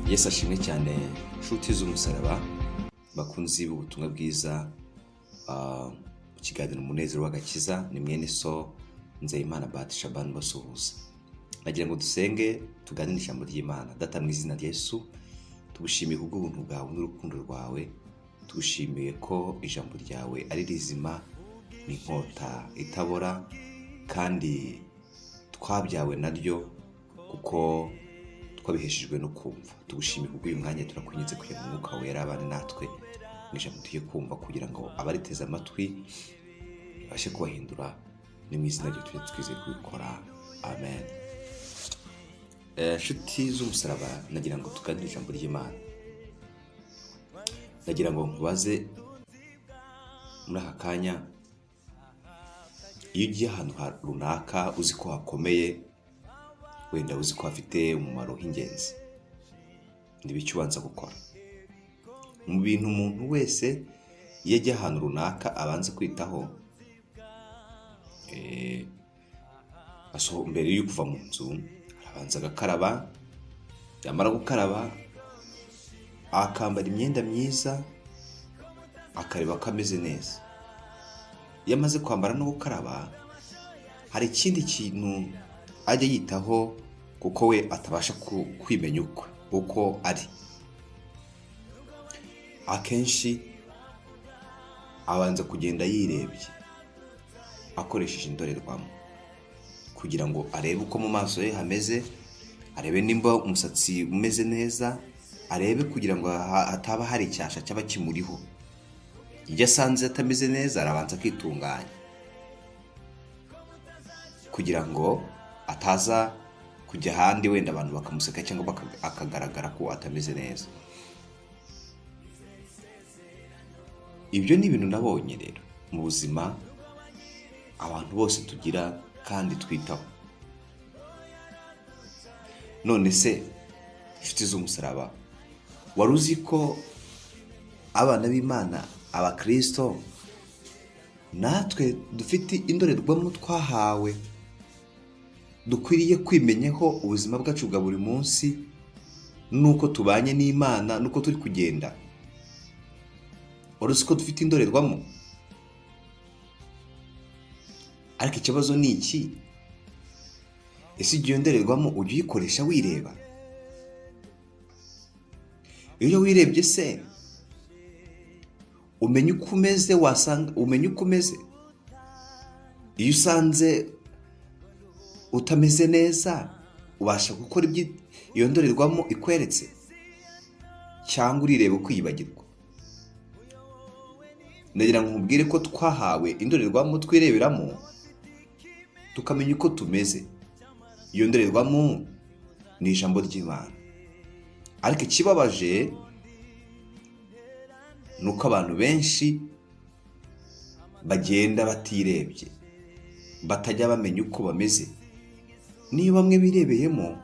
Yesu ashimwe cyane, nshuti z'umusaraba, bakunzi b'ubutumwa bwiza, mu kiganiro Umunezero w'Agakiza. Ni mwene so Nzeyimana Bati Shabani basuhuza. Nagira ngo dusenge, tuganire ijambo ry'Imana. Data, mu izina rya Yesu, tugushimiye kubw'ubuntu bwawe n'urukundo rwawe. Tugushimiye ko ijambo ryawe ari rizima, ni inkota itabora, kandi twabyawe naryo kuko twabiheshejwe no kumva. Tugushimiye kubw'uyu mwanya. Turakwinginze kugira ngo Umwuka Wera abane natwe mu ijambo tugiye kumva, kugira ngo abariteze amatwi babashe kubahindura. Ni mu izina rye tujye twizeye kubikora, amen. Nshuti z'umusaraba, nagira ngo tuganire ijambo ry'Imana. Nagira ngo nkubaze muri aka kanya: iyo ugiye ahantu runaka uzi ko hakomeye, wenda uzi ko hafite umumaro w'ingenzi, ni ibiki ubanza gukora? Mu bintu umuntu wese iyo ajya ahantu runaka abanza kwitaho, mbere yo kuva mu nzu arabanza agakaraba, yamara gukaraba akambara imyenda myiza, akareba ko ameze neza. Iyo amaze kwambara no gukaraba, hari ikindi kintu ajya yitaho, kuko we atabasha kwimenya ukwe uko ari. Akenshi abanza kugenda yirebye akoresheje indorerwamo, kugira ngo arebe uko mu maso ye hameze, arebe nimba umusatsi umeze neza, arebe kugira ngo hataba hari icyasha cyaba kimuriho. Iyo asanze atameze neza, arabanza akitunganya kugira ngo ataza kujya ahandi wenda abantu bakamuseka cyangwa akagaragara ko atameze neza. Ibyo ni ibintu nabonye rero mu buzima abantu bose tugira kandi twitaho. None se, inshuti z'umusaraba, wari uzi ko abana b'Imana, abakirisito, natwe dufite indorerwamo twahawe dukwiriye kwimenyaho ubuzima bwacu bwa buri munsi, n'uko tubanye n'Imana, n'uko turi kugenda? Wari uzi ko dufite indorerwamo? Ariko ikibazo ni iki: ese igihe iyo ndorerwamo ujya uyikoresha wireba? Iyo wirebye se, umenya uko umeze? Wasanga umenya uko umeze? Iyo usanze utameze neza, ubasha gukora ibyo iyo ndorerwamo ikweretse, cyangwa urireba ukiyibagirwa? Ndagira ngo nkubwire ko twahawe indorerwamo twireberamo, tukamenya uko tumeze. Iyo ndorerwamo ni ijambo ry'Imana. Ariko ikibabaje ni uko abantu benshi bagenda batirebye, batajya bamenya uko bameze. Niyo bamwe birebeyemo,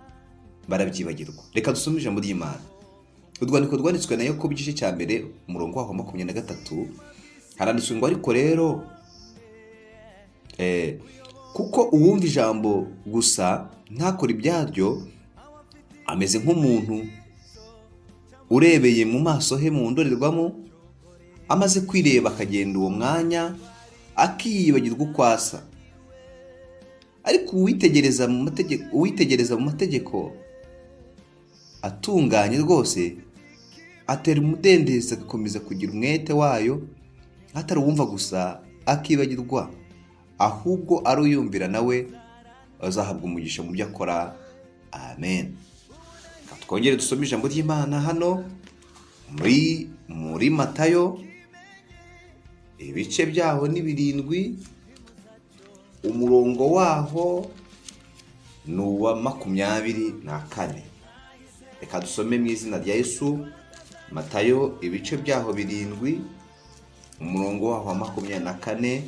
barabyibagirwa. Reka dusome ijambo ry'Imana. Urwandiko rwanditswe na Yakobo, igice cya mbere, umurongo waho 23, haranditswe ngo: "Ariko rero kuko uwumva ijambo gusa ntakore ibyaryo ameze nk'umuntu urebeye mu maso he mu ndorerwamo, amaze kwireba akagenda uwo mwanya, akiyibagirwa uko asa. Ariko uwitegereza mu mategeko atunganye rwose, atera umudendezo, agakomeza kugira umwete wayo, atari uwumva gusa akibagirwa, ahubwo ari uyumvira, nawe azahabwa umugisha mu byo akora." Amen. Reka twongere dusome ijambo ry'Imana hano muri Matayo, ibice byaho ni 7, umurongo waho ni uwa 24. Reka dusome mu izina rya Yesu. Matayo, ibice byaho 7, umurongo waho wa 24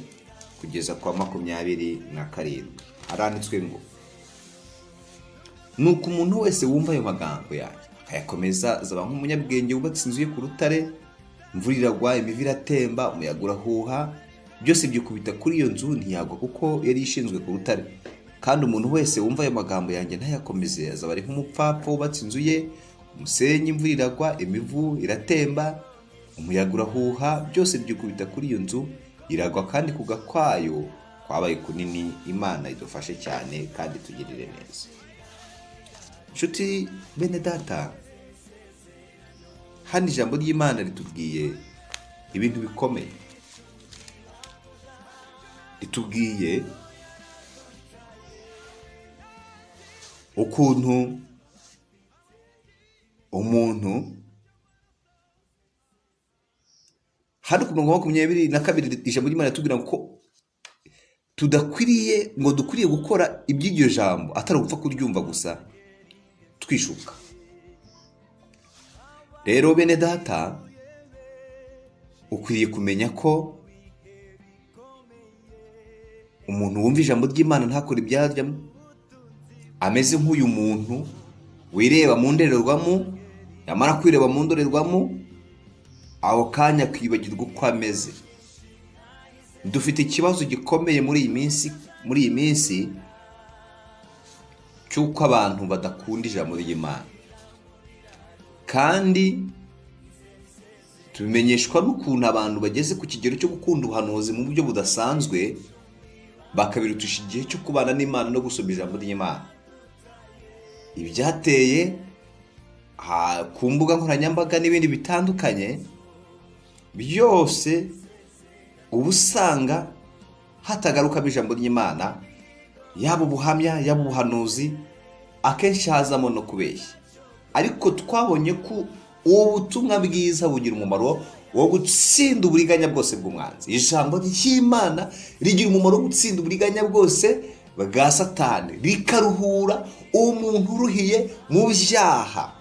kugeza kwa 27, haranditswe ngo: "Nuko umuntu wese wumva ayo magambo yanjye akayakomeza azaba nk'umunyabwenge wubatse inzu ye ku rutare. Imvura iragwa, imivu iratemba, umuyaga urahuha, byose byikubita kuri iyo nzu, ntiyagwa, kuko yari ishinzwe ku rutare. Kandi umuntu wese wumva ayo magambo yanjye ntayakomeze azaba ari nk'umupfapfa wubatse inzu ye Umusenyi, imvura iragwa, imivu iratemba, umuyaga urahuha, byose byikubita kuri iyo nzu iragwa, kandi kugwa kwayo kwabaye kunini. Imana idufashe cyane kandi tugirire neza. Inshuti bene data, hano ijambo ry'Imana ritubwiye ibintu bikomeye. Ritubwiye ukuntu umuntu hano ku murongo wa 22, ijambo ry'Imana ritubwira ko tudakwiriye, ngo dukwiriye gukora iby'iryo jambo, atari ugupfa kuryumva gusa twishuka. Rero bene data, ukwiriye kumenya ko umuntu wumva ijambo ry'Imana ntakore ibyaryamo ameze nk'uyu muntu wireba mu ndorerwamo, yamara kwireba mu ndorerwamo aho kanya akibagirwa uko ameze. Dufite ikibazo gikomeye muri iyi minsi cy'uko abantu badakunda ijambo ry'Imana, kandi tubimenyeshwa n'ukuntu abantu bageze ku kigero cyo gukunda ubuhanuzi mu buryo budasanzwe, bakabirutisha igihe cyo kubana n'Imana no gusoma ijambo ry'Imana. Ibyateye ku mbuga nkoranyambaga n'ibindi bitandukanye byose, uba usanga hatagarukamo ijambo ry'Imana, yaba ubuhamya, yaba ubuhanuzi, akenshi hazamo no kubeshya. Ariko twabonye ko ubutumwa bwiza bugira umumaro wo gutsinda uburiganya bwose bw'umwanzi. Ijambo ry'Imana rigira umumaro wo gutsinda uburiganya bwose bwa Satani, rikaruhura umuntu uruhiye mu byaha.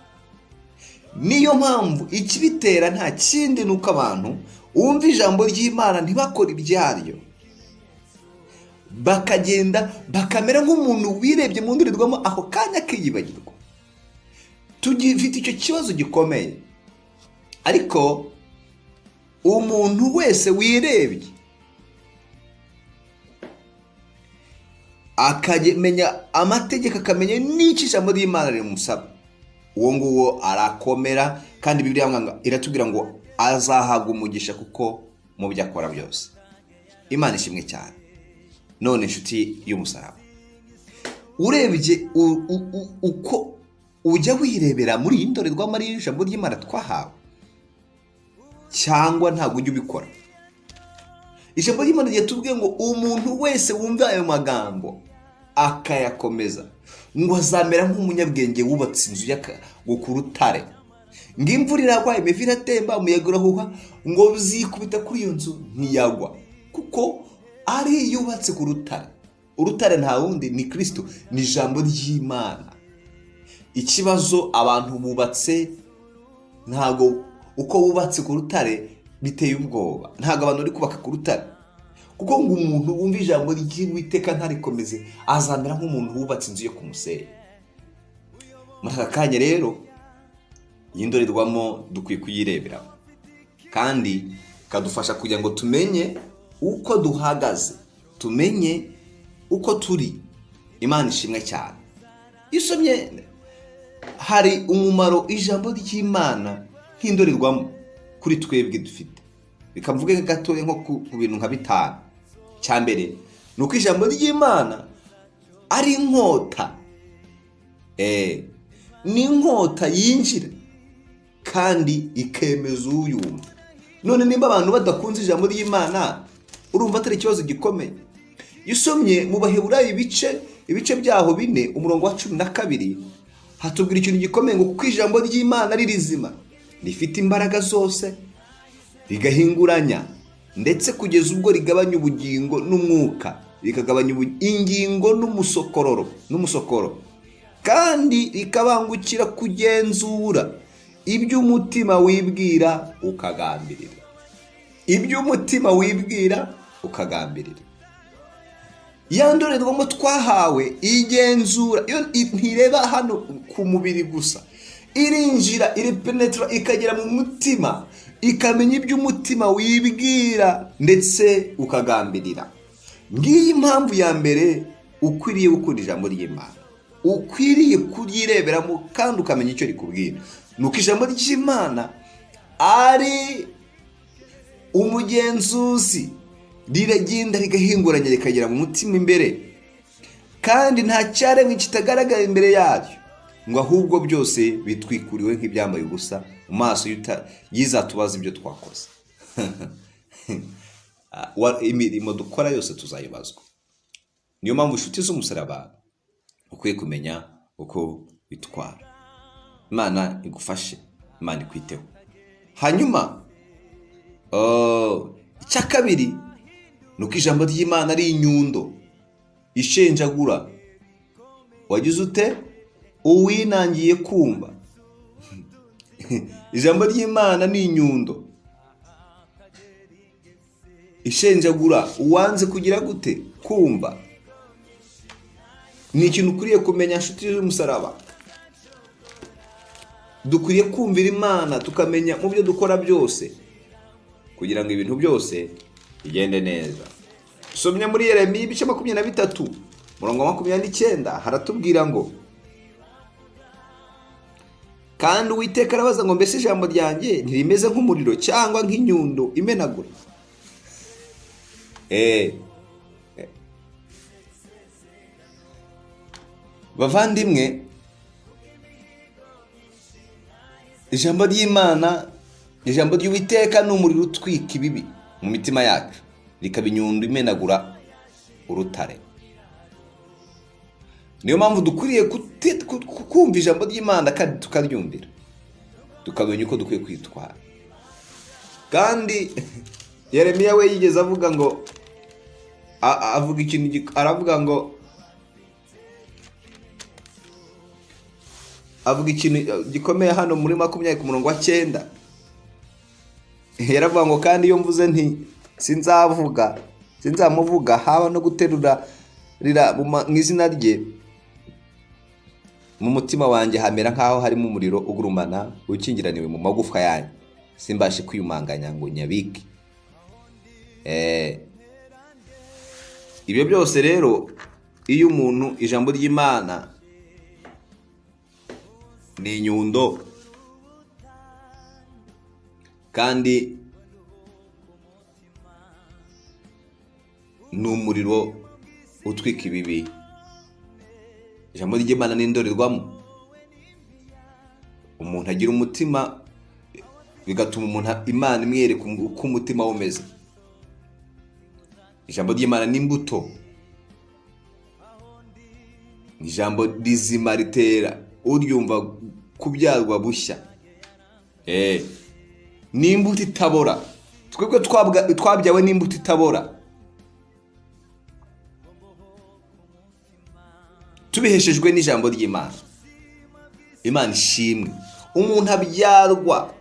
Niyo mpamvu ikibitera nta kindi, ni uko abantu wumva ijambo ry'Imana ntibakore ibyaryo, bakagenda bakamera nk'umuntu wirebye mu ndorerwamo ako kanya akiyibagirwa. Tugifite icyo kibazo gikomeye, ariko umuntu wese wirebye akamenya amategeko, akamenya n'icyo ijambo ry'Imana rimusaba, uwo nguwo arakomera. Kandi Bibiliya iratubwira ngo azahabwa umugisha kuko mu byo akora byose. Imana ishimwe cyane. None inshuti y'umusaraba, urebye uko ujya wirebera muri iyi ndorerwamo ari ijambo ry'Imana twahawe, cyangwa ntabwo ujya ubikora? Ijambo ry'Imana ryatubwiye ngo umuntu wese wumva ayo magambo akayakomeza, ngo azamera nk'umunyabwenge wubatse inzu ngo ku rutare, ngo imvura iragwa, imivu iratemba, umuyaga urahuha, ngo byikubita kuri iyo nzu ntiyagwa, kuko ari yubatse ku rutare. Urutare nta wundi, ni Kristo, ni ijambo ry'Imana. Ikibazo abantu bubatse, ntabwo uko wubatse ku rutare biteye ubwoba. Ntabwo abantu bari kubaka ku rutare, kuko ngo umuntu wumva ijambo ry'Uwiteka ntarikomeze azamera nk'umuntu wubatse inzu ye ku musenyi. Muri aka kanya rero, iyi ndorerwamo dukwiye kuyirebera, kandi ikadufasha kugira ngo tumenye uko duhagaze, tumenye uko turi. Imana ishimwe cyane. Iyo usomye, hari umumaro ijambo ry'Imana nk'indorerwamo kuri twebwe dufite. Reka mvuge gatoya nko ku bintu nka bitanu. Cya mbere ni uko ijambo ry'Imana ari inkota, ni inkota yinjira kandi ikemeza uyumva. None nimba abantu badakunze ijambo ry'Imana, urumva atari ikibazo gikomeye? Iyo usomye mu Baheburayo ibice byaho 4, umurongo wa 12, hatubwira ikintu gikomeye, ngo kuko ijambo ry'Imana ari rizima, rifite imbaraga zose, rigahinguranya ndetse kugeza ubwo rigabanya ubugingo n'umwuka, rikagabanya ingingo n'umusokoro, kandi rikabangukira kugenzura ibyo umutima wibwira ukagambirira. Ibyo umutima wibwira ukagambirira. Ya ndorerwamo twahawe igenzura, iyo ntireba hano ku mubiri gusa, irinjira, iripenetra, ikagera mu mutima, ikamenya ibyo umutima wibwira ndetse ukagambirira. Ngiyi impamvu ya mbere ukwiriye gukunda ijambo ry'Imana. Ukwiriye kuryireberamo kandi ukamenya icyo rikubwira. Ni uko ijambo ry'Imana ari umugenzuzi, riragenda rigahinguranya, rikagera mu mutima imbere, kandi nta cyaremwe kitagaragara imbere yaryo, ngo ahubwo byose bitwikuriwe nk'ibyambaye ubusa mu maso y'izatubaza ibyo twakoze. Imirimo dukora yose tuzayibazwa. Niyo mpamvu, inshuti z'umusaraba, ukwiye kumenya uko witwara. Imana igufashe, Imana ikwiteho. Hanyuma icya kabiri ni uko ijambo ry'Imana ari inyundo ishenjagura. Wagize ute? Uwinangiye kumva. Ijambo ry'Imana ni inyundo ishenjagura uwanze kugira gute? Kumva. Ni ikintu ukwiriye kumenya, nshuti y'umusaraba. Dukwiriye kumvira Imana, tukamenya mu byo dukora byose, kugira ngo ibintu byose bigende neza. Somye muri Yeremiya ibice 23, umurongo wa 29, haratubwira ngo: "Kandi Uwiteka arabaza ngo: Mbese ijambo ryanjye ntirimeze nk'umuriro cyangwa nk'inyundo imenagura?" Bavandimwe, ijambo ry'Imana, ijambo ry'Uwiteka ni umuriro utwika ibibi mu mitima yacu, rikaba inyundo imenagura urutare. Niyo mpamvu dukwiriye kumva ijambo ry'Imana kandi tukaryumvira, tukamenya uko dukwiye kwitwara. Kandi Yeremiya we yigeze avuga ngo, avuga ikintu, aravuga ngo, avuga ikintu gikomeye hano muri 20 ku murongo wa 9. Yaravuga ngo: "Kandi iyo mvuze nti: Sinzavuga, sinzamuvuga, haba no guterura rira mu izina rye, mu mutima wanjye hamera nk'aho harimo umuriro ugurumana ukingiraniwe mu magufwa yanjye, simbashe kwiyumanganya ngo nyabike." Ibyo byose rero, iyo umuntu, ijambo ry'Imana ni inyundo kandi ni umuriro utwika ibibi. Ijambo ry'Imana ni indorerwamo umuntu agira umutima, bigatuma umuntu Imana imwereka uko umutima we umeze. Ijambo ry'Imana ni imbuto, ni ijambo rizima ritera uryumva kubyarwa bushya. Ni imbuto itabora. Twebwe twabyawe n'imbuto itabora, tubiheshejwe n'ijambo ry'Imana. Imana ishimwe. Umuntu abyarwa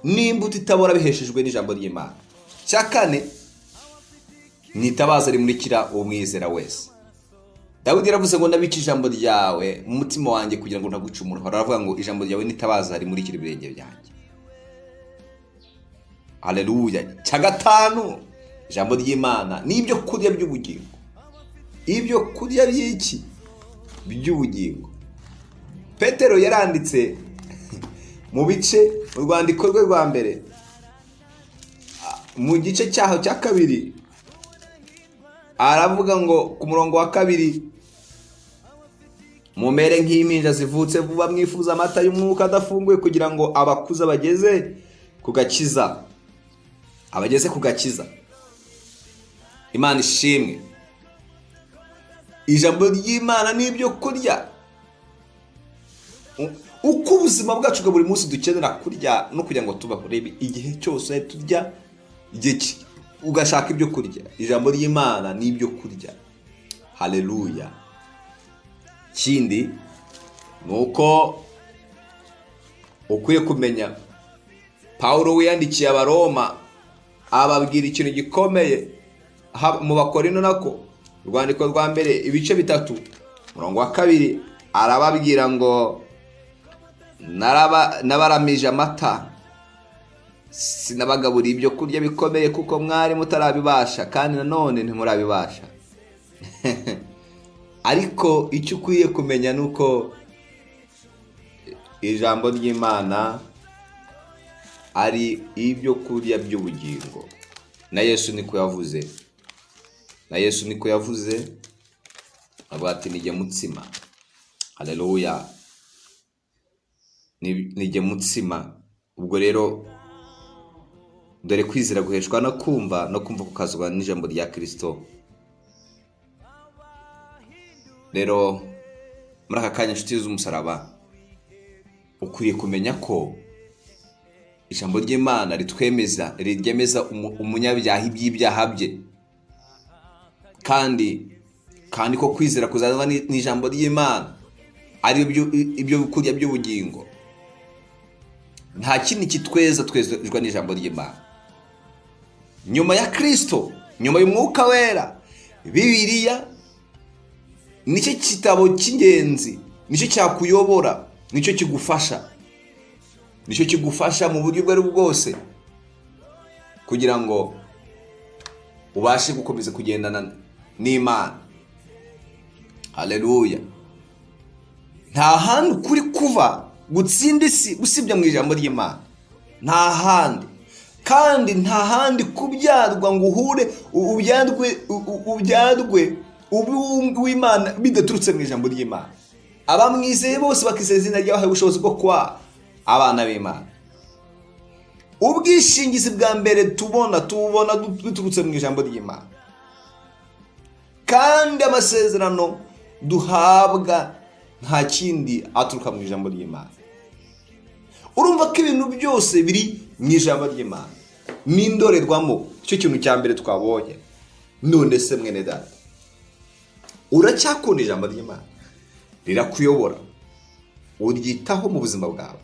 n'imbuto itabora biheshejwe n'ijambo ry'Imana. Cya kane ni itabaza rimurikira uwo mwizera wese. Dawidi yaravuze ngo: "Ndabika ijambo ryawe mu mutima wanjye kugira ngo ntagucumura." Aravuga ngo: "Ijambo ryawe n'itabaza rimurikira ibirenge byanjye." Haleluya! Cya gatanu, ijambo ry'Imana ni ibyo kurya by'ubugingo. Ibyo kurya by'iki? By'ubugingo. Petero yaranditse mu bice, mu rwandiko rwe rwa mbere, mu gice cyaho cya kabiri, aravuga ngo ku murongo wa 2: "Mumere nk'impinja zivutse vuba, mwifuza amata y'umwuka adafunguye, kugira ngo abakuze abageze ku gakiza." Abageze ku gakiza. Imana ishimwe. Ijambo ry'Imana ni ibyo kurya. Uko ubuzima bwacu bwa buri munsi dukenera kurya no kugira ngo tubaho, reba igihe cyose turya, igihe ugashaka ibyo kurya, ijambo ry'Imana ni ibyo kurya. Haleluya! Ikindi ni uko ukwiye kumenya, Pawulo wiyandikiye Abaroma ababwira ikintu gikomeye mu Bakorino, nako urwandiko rwa mbere, ibice 3, umurongo wa 2, arababwira ngo: "Nabaramije amata, sinabagaburiye ibyo kurya bikomeye, kuko mwari mutarabibasha, kandi nanone ntimurabibasha." Ariko icyo ukwiye kumenya ni uko ijambo ry'Imana ari ibyo kurya by'ubugingo. Na Yesu niko yavuze, na Yesu niko yavuze, avuga ati: "Nijye mutsima." Haleluya! Nijye mutsima. Ubwo rero dore kwizera guheshwa no kumva, no kumva kukazwa n'ijambo rya Kirisito. Rero muri aka kanya, inshuti z'umusaraba, ukwiye kumenya ko ijambo ry'Imana ritwemeza, ryemeza umunyabyaha iby'ibyaha bye, kandi ko kwizera kuzanwa n'ijambo ry'Imana, ari byo ibyo kurya by'ubugingo. Nta kindi kitweza, twezwa n'ijambo ry'Imana. Nyuma ya Kirisito, nyuma y'Umwuka Wera, Bibiliya nicyo gitabo cy'ingenzi, nicyo cyakuyobora, nicyo kigufasha, nicyo kigufasha mu buryo ubwo ari bwo bwose kugira ngo ubashe gukomeza kugendana n'Imana. Haleluya! Nta handi ukuri kuva gutsinda isi usibye mu ijambo ry'Imana, nta handi. Kandi nta handi kubyarwa ngo uhure ubyarwe, ubyarwe ube uw'Imana bidaturutse mu ijambo ry'Imana. Abamwizeye bose bakizera izina ryawe, ubushobozi bwo kuba abana b'Imana. Ubwishingizi bwa mbere tubona, tubona biturutse mu ijambo ry'Imana. Kandi amasezerano duhabwa nta kindi, aturuka mu ijambo ry'Imana. Urumva ko ibintu byose biri mu ijambo ry'Imana n'indorerwamo. Icyo kintu cya mbere twabonye. None se mwene data, uracyakunda ijambo ry'Imana? Rirakuyobora? Uryitaho mu buzima bwawe,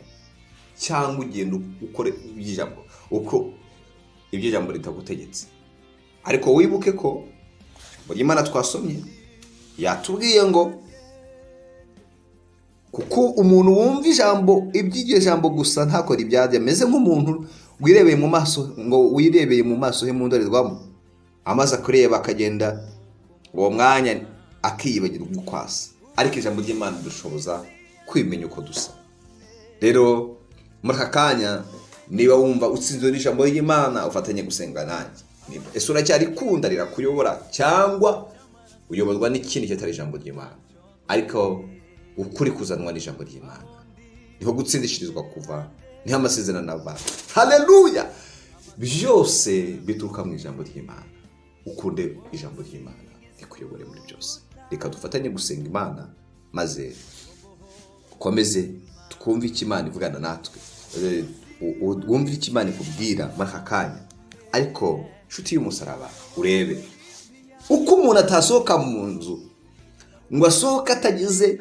cyangwa ugenda ukora iby'ijambo uko ibyo ijambo ritagutegetse? Ariko wibuke ko ijambo ry'Imana twasomye yatubwiye ngo kuko umuntu wumva ijambo, iby'iryo jambo gusa, ntakore ibyaryo, ameze nk'umuntu wirebeye mu maso, ngo wirebeye mu maso he mu ndorerwamo, amaze kureba akagenda, uwo mwanya akiyibagirwa uko asa. Ariko ijambo ry'Imana ridushoboza kwimenya uko dusa. Rero muri aka kanya, niba wumva utsinzwe n'ijambo ry'Imana, ufatanye gusenga nanjye. Ese uracyarikunda? Rirakuyobora, cyangwa uyoborwa n'ikindi kitari ijambo ry'Imana? Ariko ukuri kuzanwa n'ijambo ry'Imana niho gutsindishirizwa kuva, niho amasezerano ava. Haleluya! Byose bituruka mu ijambo ry'Imana. Ukunde ijambo ry'Imana rikuyobore muri byose. Reka dufatanye gusenga Imana, maze ukomeze twumve icyo Imana ivugana natwe. Wumve icyo Imana ikubwira muri aka kanya. Ariko nshuti y'umusaraba, urebe uko umuntu atasohoka mu nzu ngo asohoke atagize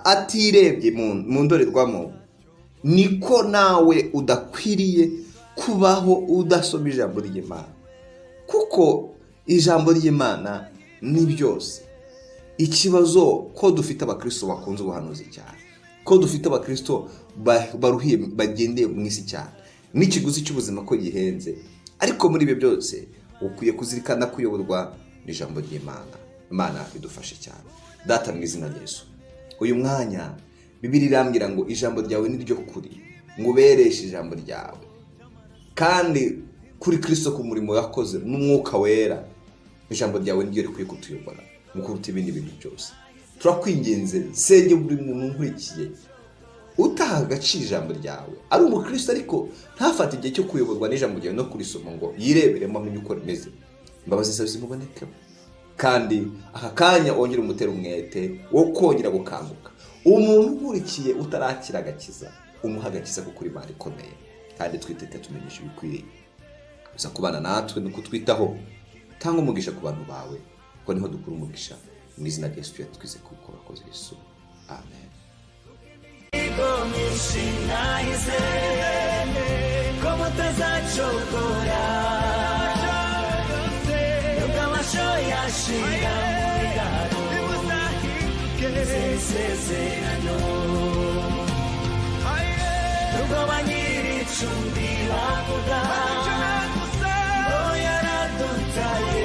atirebye mu ndorerwamo, niko nawe udakwiriye kubaho udasoma ijambo ry'Imana, kuko ijambo ry'Imana ni byose. Ikibazo ko dufite abakristo bakunze ubuhanuzi cyane, ko dufite abakristo baruhiye, bagendeye mu isi cyane, n'ikiguzi cy'ubuzima ko gihenze. Ariko muri ibyo byose ukwiye kuzirikana kuyoborwa n'ijambo ry'Imana. Imana idufashe cyane. Data, mu izina rya Yesu, uyu mwanya Bibiliya irambwira ngo ijambo ryawe ni ryo kuri, ngo ubereshe ijambo ryawe. Kandi kuri Kirisito, ku murimo yakoze n'Umwuka Wera, ijambo ryawe niryo rikwiye kutuyobora mu kuruta ibindi bintu byose. Turakwinginze, senge buri muntu nkurikiye utaha agaciro ijambo ryawe, ari umukristo ariko ntafate igihe cyo kuyoborwa n'ijambo ryawe no kurisoma ngo yireberemo amenye uko rimeze. Imbabazi zawe zimubonekeho, kandi aka kanya wongere umutera umwete wo kongera gukanguka. Umuntu ukurikiye utarakira agakiza, umuha agakiza, kuko uri Imana ikomeye, kandi twiteka tumenyesha ibikwiriye. Uza kubana natwe no kutwitaho. Tanga umugisha ku bantu bawe, kuko niho dukura umugisha. Mu izina rya Yesu twize kuko bakoze Yesu, amen. Myinshi nahize ko mutazacogora, nubwo amasho yashira mu biraro, isezerano, nubwo ba nyir'icumbi bavuga ngo yaradutaye.